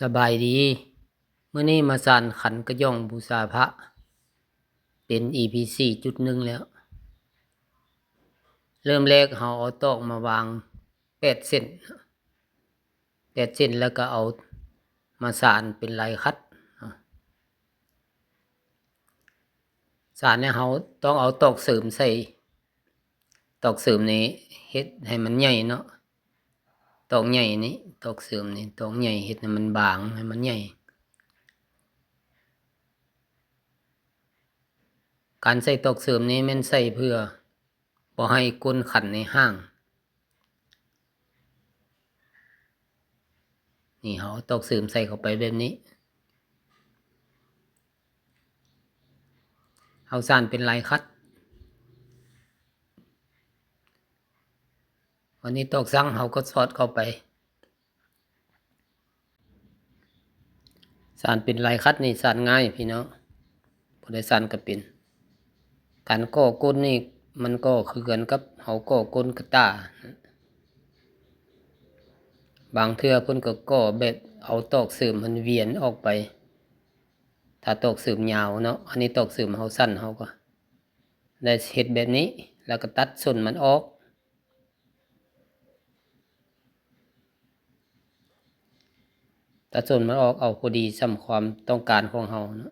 ສະບາຍດີ. ມື້ນີ້ມາສານຂັນກະຫຍ້ອງບູຊາພະ ເປັນອີພີສີ່ຈຸດໜຶ່ງແລ້ວ. ເລີ່ມແລກເຮົາເອົາຕອກມາວາງແປດເສັ້ນ, ແປດເສັ້ນ ແລ້ວກໍເອົາມາສານເປັນລາຍຂັດ. ສານແລ້ວເຮົາຕ້ອງເອົາຕອກເສີມໃສ່. ຕອກເສີມນີ້ເຮັດໃຫ້ມັນໃຫຍ່ເນາະ. ຕອກໃຫຍ່ນີ້ ຕອກເສີມນີ້ ຕອກໃຫຍ່ເຮັດໃຫ້ມັນບາງ ໃຫ້ມັນໃຫຍ່. ການໃສ່ຕອກເສີມນີ້ແມ່ນໃສ່ເພື່ອບໍ່ໃຫ້ກົ້ນຂັນນີ້ຫ່າງ. ນີ້ ເຮົາເອົາຕອກເສີມໃສ່ເຂົ້າໄປແບບນີ້. ເຮົາສານເປັນລາຍຂັດ. ບາດນີ້ຕອກສັງເຮົາກໍສອດເຂົ້າໄປ. ສານເປັນລາຍຂັດນີ້ສານງ່າຍພີ່ນ້ອງ, ຜູ້ໃດສານກໍເປັນ. ການກໍ່ກົ້ນນີ້ມັນກໍຄືກັນກັບເຮົາກໍ່ກົ້ນກະຕ່າ. ບາງເທື່ອເພິ່ນກໍກໍ່ແບບເອົາຕອກເສີມມັນວຽນອອກໄປ, ຖ້າຕອກເສີມຍາວເນາະ. ອັນນີ້ຕອກເສີມເຮົາສັ້ນ ເຮົາກໍໄດ້ເຮັດແບບນີ້ ແລ້ວກໍຕັດສົ້ນມັນອອກ. ຕັດສົ້ນມັນອອກເອົາພໍດີສ່ຳຄວາມຕ້ອງການຂອງເຮົາເນາະ.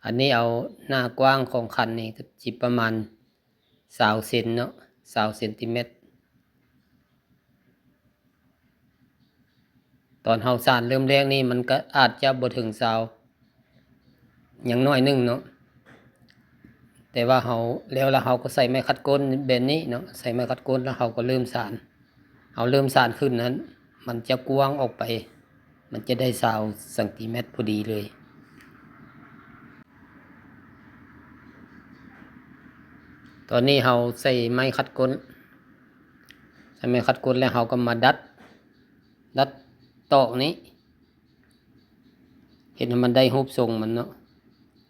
ອັນນີ້ເອົາໜ້າກວ້າງຂອງຂັນນີ້ກໍຊິປະມານຊາວເຊັນເນາະ, ຊາວເຊັນຕີແມັດ. ຕອນເຮົາສານເລີ່ມແລກນີ້ມັນກໍອາດຈະບໍ່ເຖິງຊາວ ຍັງໜ້ອຍໜຶ່ງເນາະ. ແຕ່ວ່າເຮົາ ແລ້ວລະເຮົາກໍໃສ່ໄມ້ຂັດກົ້ນແບບນີ້ເນາະ, ໃສ່ໄມ້ຂັດກົ້ນແລ້ວເຮົາກໍເລີ່ມສານ. ເຮົາເລີ່ມສານຂຶ້ນນັ້ນ ມັນຈະກວ້າງອອກໄປ, ມັນຈະໄດ້ຊາວຊັງຕີແມັດພໍດີເລີຍ. ຕອນນີ້ເຮົາໃສ່ໄມ້ຂັດກົ້ນ, ໃສ່ໄມ້ຂັດກົ້ນແລ້ວເຮົາກໍມາດັດ ດັດຕອກນີ້ ເຮັດໃຫ້ມັນໄດ້ຮູບຊົງມັນເນາະ.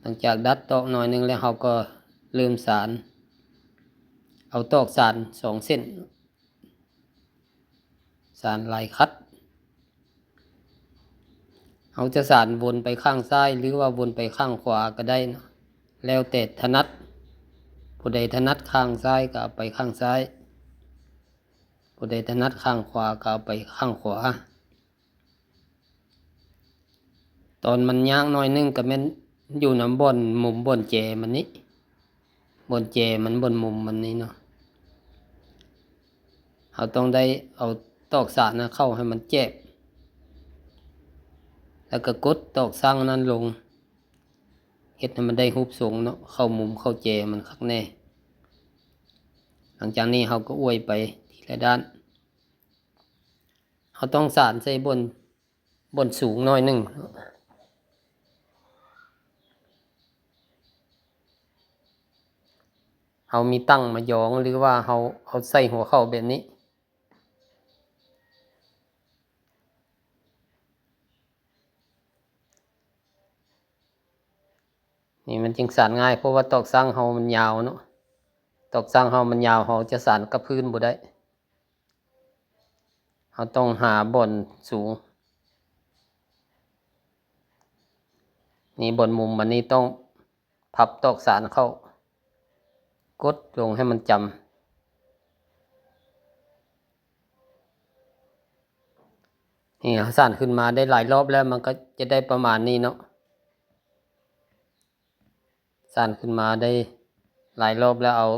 ຫຼັງຈາກດັດຕອກໜ້ອຍໜຶ່ງແລ້ວ ເຮົາກໍເລີ່ມສານ, ເອົາຕອກສານສອງເສັ້ນ, ສານລາຍຂັດ. ເຮົາຈະສານວົນໄປຂ້າງຊ້າຍ ຫຼືວ່າວົນໄປຂ້າງຂວາກໍໄດ້ເນາະ, ແລ້ວແຕ່ຖະໜັດ. ຜູ້ໃດຖະໜັດຂ້າງຊ້າຍກໍເອົາໄປຂ້າງຊ້າຍ, ຜູ້ໃດຖະໜັດຂ້າງຂວາກໍເອົາໄປຂ້າງຂວາ. ຕອນມັນຍາກໜ້ອຍໜຶ່ງກໍແມ່ນຢູ່ນຳບ່ອນມຸມບ່ອນແຈມັນນີ້, ບ່ອນແຈມັນ ບ່ອນມຸມມັນນີ້ເນາະ. ເຮົາຕ້ອງໄດ້ເອົາຕອກສານນະເຂົ້າໃຫ້ມັນແຈບ ແລ້ວກໍກົດຕອກສັງນັ້ນລົງ, ເຮັດໃຫ້ມັນໄດ້ຮູບຊົງເນາະ, ເຂົ້າມຸມເຂົ້າແຈມັນຄັກແນ່. ຫຼັງຈາກນີ້ເຮົາກໍອວຍໄປທີລະດ້ານ. ເຮົາຕ້ອງສານໃສ່ບ່ອນ ບ່ອນສູງໜ້ອຍໜຶ່ງ. ເຮົາມີຕັ່ງມາຢອງ ຫຼືວ່າເຮົາເອົາໃສ່ຫົວເຂົ່າແບບນີ້. ນີ້ມັນຈຶ່ງສານງ່າຍ ເພາະວ່າຕອກສັງເຮົາມັນຍາວເນາະ, ຕອກສັງເຮົາມັນຍາວ ເຮົາຈະສານກັບພື້ນບໍ່ໄດ້. ເຮົາຕ້ອງຫາບ່ອນສູງ. ນີ້ບ່ອນມຸມ ອັນນີ້ຕ້ອງພັບຕອກສານເຂົ້າ, ກົດລົງໃຫ້ມັນຈຳ. ນີ້ເຮົາສານຂຶ້ນມາໄດ້ຫຼາຍລອບແລ້ວ ມັນກໍຈະໄດ້ປະມານນີ້ເນາະ. ສານຂຶ້ນມາໄດ້ຫຼາຍລອບແລ້ວ ເອົາ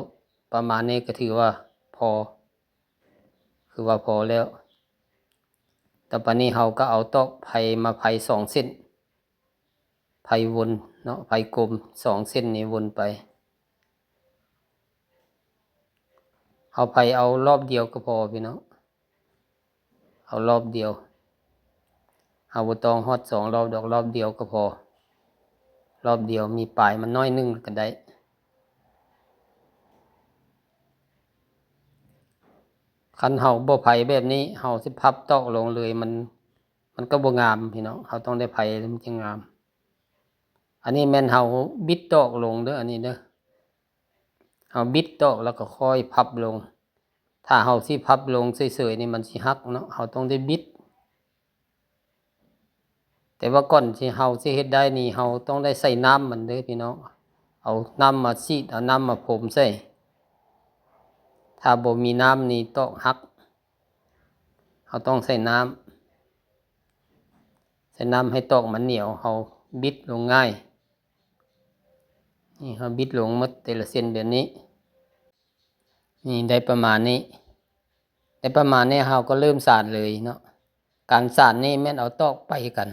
ປະມານນີ້ກໍຖືວ່າພໍ, ຄືວ່າພໍແລ້ວ. ຕໍ່ໄປນີ້ເຮົາກໍເອົາຕອກໄພມາໄພສອງເສັ້ນ, ໄພວົນເນາະ, ໄພກົມສອງເສັ້ນນີ້ວົນໄປ. ເຮົາໄພເອົາລອບດຽວກໍພໍພີ່ນ້ອງ, ເອົາລອບດຽວ. ເຮົາບໍ່ຕ້ອງຮອດສອງລອບດອກ, ລອບດຽວກໍພໍ, ລອບດຽວ. ມີປາຍມັນໜ້ອຍໜຶ່ງກໍໄດ້. ຄັນເຮົາບໍ່ໄພແບບນີ້, ເຮົາຊິພັບຕອກລົງເລີຍ, ມັນ ມັນກໍບໍ່ງາມພີ່ນ້ອງ, ເຮົາຕ້ອງໄດ້ໄພມັນຈຶ່ງງາມ. ອັນນີ້ແມ່ນເຮົາບິດຕອກລົງເດີ, ອັນນີ້ເດີ. ເຮົາບິດຕອກແລ້ວກໍຄ່ອຍພັບລົງ. ຖ້າເຮົາຊິພັບລົງເສີຍໆນີ້ມັນຊິຫັກເນາະ, ເຮົາຕ້ອງໄດ້ບິດ. ແຕ່ວ່າກ່ອນທີ່ເຮົາຊິເຮັດໄດ້ນີ້ ເຮົາຕ້ອງໄດ້ໃສ່ນ້ຳມັນເດີພີ່ນ້ອງ, ເອົານ້ຳມາສີດ ເອົານ້ຳມາພົມໃສ່. ຖ້າບໍ່ມີນ້ຳນີ້ຕອກຫັກ, ເຮົາຕ້ອງໃສ່ນ້ຳ, ໃສ່ນ້ຳໃຫ້ຕອກມັນໜຽວ, ເຮົາບິດລົງງ່າຍ. ນີ້ເຮົາບິດລົງໝົດແຕ່ລະເສັ້ນແບບນີ້. ນີ້ໄດ້ປະມານນີ້, ໄດ້ປະມານນີ້ເຮົາກໍເລີ່ມສານເລີຍເນາະ. ການສານນີ້ແມ່ນເອົາຕອກໄປກັນ,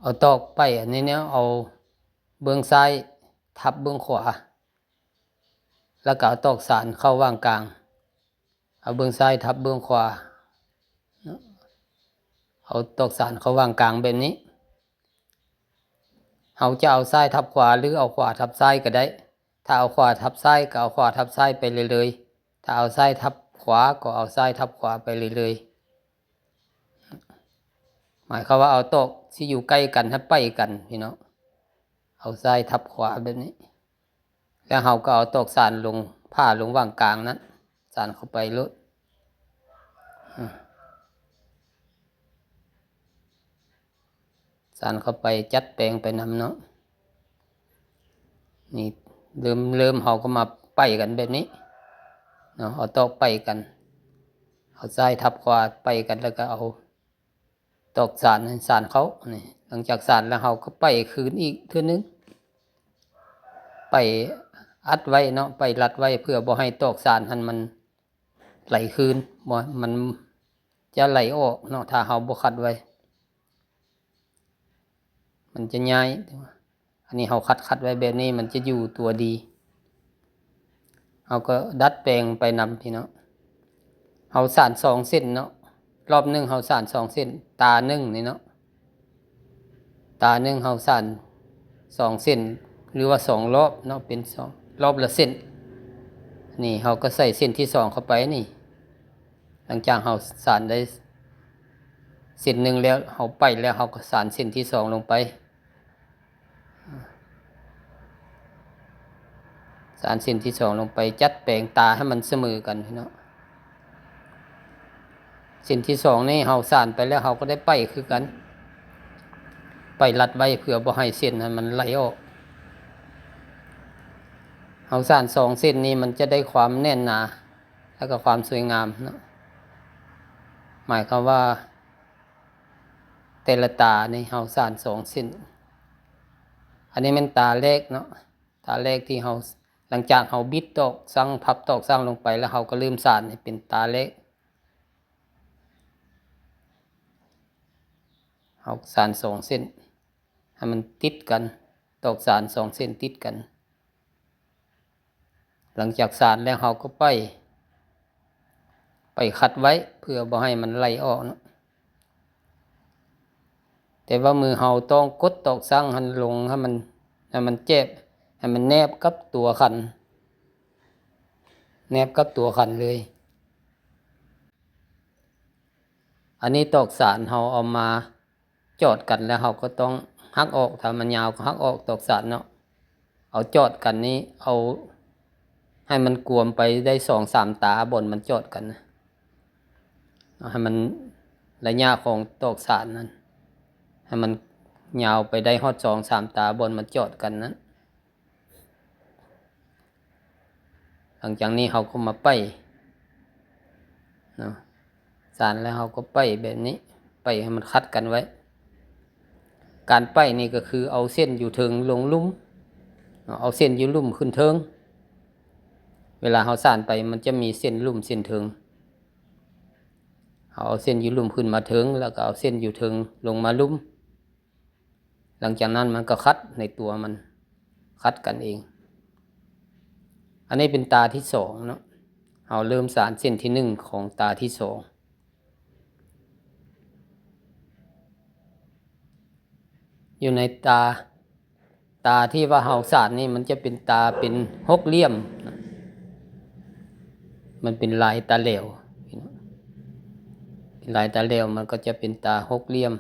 ເອົາຕອກໄປອັນນີ້ແນວ ເອົາເບື້ອງຊ້າຍທັບເບື້ອງຂວາ, ແລ້ວກໍເອົາຕອກສານເຂົ້າຫວ່າງກາງ. ເອົາເບື້ອງຊ້າຍທັບເບື້ອງຂວາ, ເອົາຕອກສານເຂົ້າຫວ່າງກາງແບບນີ້. ເຮົາຈະເອົາຊ້າຍທັບຂວາ ຫຼື ເອົາຂວາທັບຊ້າຍກໍໄດ້. ຖ້າເອົາຂວາທັບຊ້າຍ ກໍເອົາຂວາທັບຊ້າຍໄປເລື້ອຍໆ, ຖ້າເອົາຊ້າຍທັບຂວາ ກໍເອົາຊ້າຍທັບຂວາໄປເລື້ອຍໆ. ໝາຍຄວາມວ່າເອົາຕອກທີ່ຢູ່ໃກ້ກັນໃຫ້ໄປກັນພີ່ນ້ອງ, ເອົາຊ້າຍທັບຂວາແບບນີ້. ແລ້ວເຮົາກໍເອົາຕອກສານລົງ ຜ່າລົງຫວ່າງກາງນັ້ນ, ສານເຂົ້າໄປໂລດ, ສານເຂົ້າໄປ ຈັດແປງໄປນຳເນາະ. ນີ້ເລີ່ມ ເລີ່ມເຮົາກໍມາໄປກັນແບບນີ້ເນາະ, ເອົາຕອກໄປກັນ, ເອົາຊ້າຍທັບຂວາໄປກັນ ແລ້ວກໍເອົາ ຕອກສານ ສານເຂົ້ານີ້. ຫຼັງຈາກສານແລ້ວ ເຮົາກໍໄປຄືນອີກເທື່ອໜຶ່ງ, ໄປອັດໄວ້ເນາະ, ໄປລັດໄວ້ ເພື່ອບໍ່ໃຫ້ຕອກສານຫັ້ນມັນໄຫຼຄືນ, ບໍ່ ມັນຈະໄຫຼອອກເນາະ ຖ້າເຮົາບໍ່ຂັດໄວ້ ມັນຈະຍ້າຍ. ອັນນີ້ເຮົາຂັດ ຂັດໄວ້ແບບນີ້ ມັນຈະຢູ່ຕົວດີ. ເຮົາກໍດັດແປງໄປນຳພີ່ນ້ອງ. ເຮົາສານສອງເສັ້ນເນາະ, ລອບໜຶ່ງເຮົາສານສອງເສັ້ນ, ຕາໜຶ່ງນີ້ເນາະ, ຕາໜຶ່ງເຮົາສານສອງເສັ້ນ ຫຼືວ່າສອງລອບເນາະ, ເປັນສອງ ລອບລະເສັ້ນ. ນີ້ເຮົາກໍໃສ່ເສັ້ນທີສອງເຂົ້າໄປນີ້. ຫຼັງຈາກເຮົາສານໄດ້ເສັ້ນໜຶ່ງແລ້ວ ເຮົາໄປແລ້ວ ເຮົາກໍສານເສັ້ນທີສອງລົງໄປ. ສານເສັ້ນທີສອງລົງໄປ ຈັດແປງຕາໃຫ້ມັນສະເໝີກັນພີ່ນ້ອງ. ເສັ້ນທີສອງນີ້ເຮົາສານໄປແລ້ວ ເຮົາກໍໄດ້ໄປຄືກັນ, ໄປລັດໄວ້ເພື່ອບໍ່ໃຫ້ເສັ້ນນັ້ນມັນໄຫຼອອກ. ເຮົາສານສອງເສັ້ນນີ້ ມັນຈະໄດ້ຄວາມແໜ້ນໜາ ແລ້ວກໍຄວາມສວຍງາມເນາະ. ໝາຍຄວາມວ່າ ແຕ່ລະຕານີ້ເຮົາສານສອງເສັ້ນ. ອັນນີ້ແມ່ນຕາແລກເນາະ, ຕາແລກທີ່ເຮົາ ຫຼັງຈາກເຮົາບິດຕອກສັງ ພັບຕອກສັງລົງໄປແລ້ວ ເຮົາກໍເລີ່ມສານໃຫ້ເປັນຕາແລກ. ເຮົາສານສອງເສັ້ນໃຫ້ມັນຕິດກັນ, ຕອກສານສອງເສັ້ນຕິດກັນ. ຫຼັງຈາກສານແລ້ວເຮົາກໍໄປ ໄປຂັດໄວ້ເພື່ອບໍ່ໃຫ້ມັນໄຫຼອອກເນາະ. ແຕ່ວ່າມືເຮົາຕ້ອງກົດຕອກສັງຫັ້ນລົງໃຫ້ມັນ ໃຫ້ມັນແຈບ ໃຫ້ມັນແນບກັບຕົວຂັນ ແນບກັບຕົວຂັນເລີຍ. ອັນນີ້ຕອກສານເຮົາເອົາມາ ຈອດກັນແລ້ວເຮົາກໍຕ້ອງຫັກອອກ, ຖ້າມັນຍາວກໍຫັກອອກຕອກສານເນາະ. ເອົາຈອດກັນນີ້ ເອົາໃຫ້ມັນກວມໄປໄດ້ສອງສາມຕາບ່ອນມັນຈອດກັນນະ, ເອົາໃຫ້ມັນໄລຍະຂອງຕອກສານນັ້ນ ໃຫ້ມັນຍາວໄປໄດ້ຮອດສອງສາມຕາບ່ອນມັນຈອດກັນນັ້ນ. ຫຼັງຈາກນີ້ເຮົາກໍມາໄປເນາະ, ສານແລ້ວເຮົາກໍໄປແບບນີ້, ໄປໃຫ້ມັນຂັດກັນໄວ້. ການໄປນີ້ກໍຄືເອົາເສັ້ນຢູ່ເທິງລົງລຸ່ມເນາະ, ເອົາເສັ້ນຢູ່ລຸ່ມຂຶ້ນເທິງ. ເວລາເຮົາສານໄປ ມັນຈະມີເສັ້ນລຸ່ມເສັ້ນເທິງ. ເຮົາເອົາເສັ້ນຢູ່ລຸ່ມຂຶ້ນມາເທິງ ແລ້ວກໍເອົາເສັ້ນຢູ່ເທິງລົງມາລຸ່ມ. ຫຼັງຈາກນັ້ນມັນກໍຂັດໃນຕົວມັນ, ຂັດກັນເອງ. ອັນນີ້ເປັນຕາທີສອງເນາະ. ເຮົາເລີ່ມສານເສັ້ນທີໜຶ່ງຂອງຕາທີສອງ. ຢູ່ໃນຕາ, ຕາທີ່ວ່າເຮົາສານນີ້ ມັນຈະເປັນຕາເປັນຫົກຫຼ່ຽມ, ມັນເປັນລາຍຕາແຫຼວ, ເປັນລາຍຕາແຫຼວ, ມັນກໍຈະເປັນຕາຫົກຫຼ່ຽມ.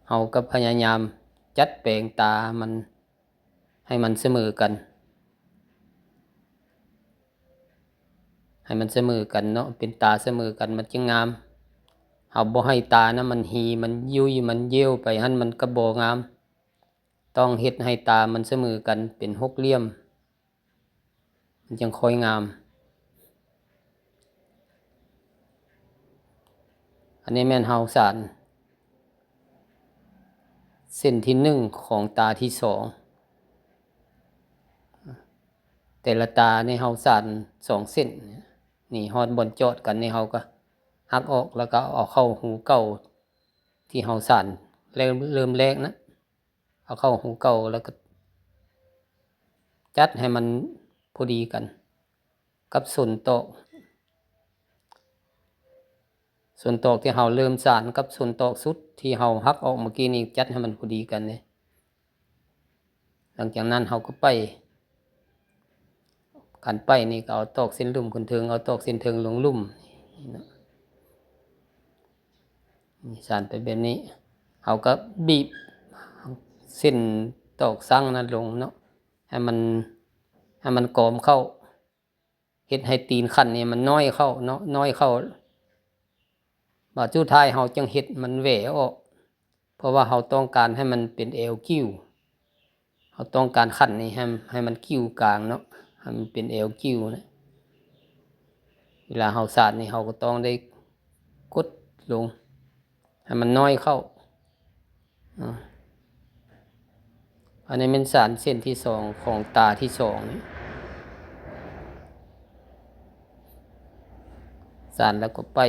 ເຮົາກໍພະຍາຍາມຈັດແປງຕາມັນໃຫ້ມັນສະເໝີກັນ. ໃຫ້ມັນສະເໝີກັນເນາະ, ເປັນຕາສະເໝີກັນ ມັນຈຶ່ງງາມ. ເຮົາບໍ່ໃຫ້ຕານະ ມັນຮີ ມັນຍຸຍ ມັນເຢ່ວໄປຫັ້ນ ມັນກໍບໍ່ງາມ. ຕ້ອງເຮັດໃຫ້ຕາມັນສະເໝີກັນ ເປັນຫົກຫຼ່ຽມ ມັນຈັ່ງຄ່ອຍງາມ. ອັນນີ້ແມ່ນເຮົາສານເສັ້ນທີໜຶ່ງຂອງຕາທີສອງ. ແຕ່ລະຕານີ້ເຮົາສານສອງເສັ້ນ. ນີ້ຮອດບ່ອນຈອດກັນນີ້ ເຮົາກໍຫັກອອກ ແລ້ວກໍເອົາເຂົ້າຮູເກົ່າທີ່ເຮົາສານແລ້ວເລີ່ມແລກນະ. ເອົາເຂົ້າຮູເກົ່າ ແລ້ວກໍຈັດໃຫ້ມັນພໍດີກັນກັບສົ້ນຕອກ. ສົ້ນຕອກທີ່ເຮົາເລີ່ມສານກັບສົ້ນຕອກສຸດທີ່ເຮົາຫັກອອກເມື່ອກີ້ນີ້ ຈັດໃຫ້ມັນພໍດີກັນເດ້. ຫຼັງຈາກນັ້ນເຮົາກໍໄປ ການໄປນີ້ກໍເອົາຕອກເສັ້ນລຸ່ມຂຶ້ນເທິງ ເອົາຕອກເສັ້ນເທິງລົງລຸ່ມ. ນີ້ເນາະ ນີ້ສານໄປແບບນີ້ ເຮົາກໍບີບເສັ້ນຕອກສັງນັ້ນລົງເນາະ ໃຫ້ມັນ ໃຫ້ມັນກອມເຂົ້າ ເຮັດໃຫ້ຕີນຂັ້ນນີ້ມັນນ້ອຍເຂົ້າເນາະ ນ້ອຍເຂົ້າ. ບາດສຸດທ້າຍເຮົາຈຶ່ງເຮັດມັນແຫວ່ອອກ ເພາະວ່າເຮົາຕ້ອງການໃຫ້ມັນເປັນແອວກິ້ວ. ເຮົາຕ້ອງການຂັ້ນນີ້ໃຫ້ ໃຫ້ມັນກິ້ວກາງເນາະ ໃຫ້ມັນເປັນແອວກິ້ວນະ. ເວລາເຮົາສານນີ້ ເຮົາກໍຕ້ອງໄດ້ກົດລົງໃຫ້ມັນນ້ອຍເຂົ້າ. ອາ ອັນນີ້ແມ່ນສານເສັ້ນທີສອງຂອງຕາທີສອງນີ້. ສານແລ້ວກໍໄປ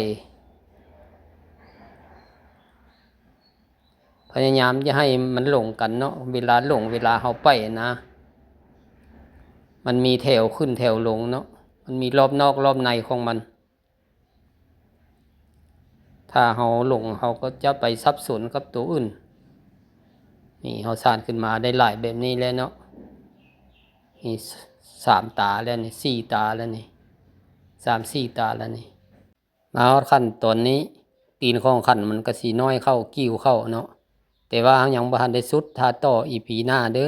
ພະຍາຍາມຢ່າໃຫ້ມັນຫຼົງກັນເນາະ. ເວລາຫຼົງ ເວລາເຮົາໄປນະ ມັນມີແຖວຂຶ້ນແຖວລົງເນາະ ມັນມີລອບນອກລອບໃນຂອງມັນ. ຖ້າເຮົາຫຼົງ ເຮົາກໍຈະໄປສັບສົນກັບໂຕອື່ນ. ນີ້ເຮົາສານຂຶ້ນມາໄດ້ຫຼາຍແບບນີ້ແລ້ວເນາະ. ນີ້ສາມຕາແລ້ວນີ້ ສີ່ຕາແລ້ວນີ້ ສາມສີ່ຕາແລ້ວນີ້. ມາຮອດຂັ້ນຕອນນີ້ ຕີນຂອງຂັ້ນມັນກໍຊິນ້ອຍເຂົ້າ ກິ້ວເຂົ້າເນາະ ແຕ່ວ່າເຮົາຍັງບໍ່ທັນໄດ້ສຸດ. ຖ້າຕໍ່ອີພີໜ້າເດີ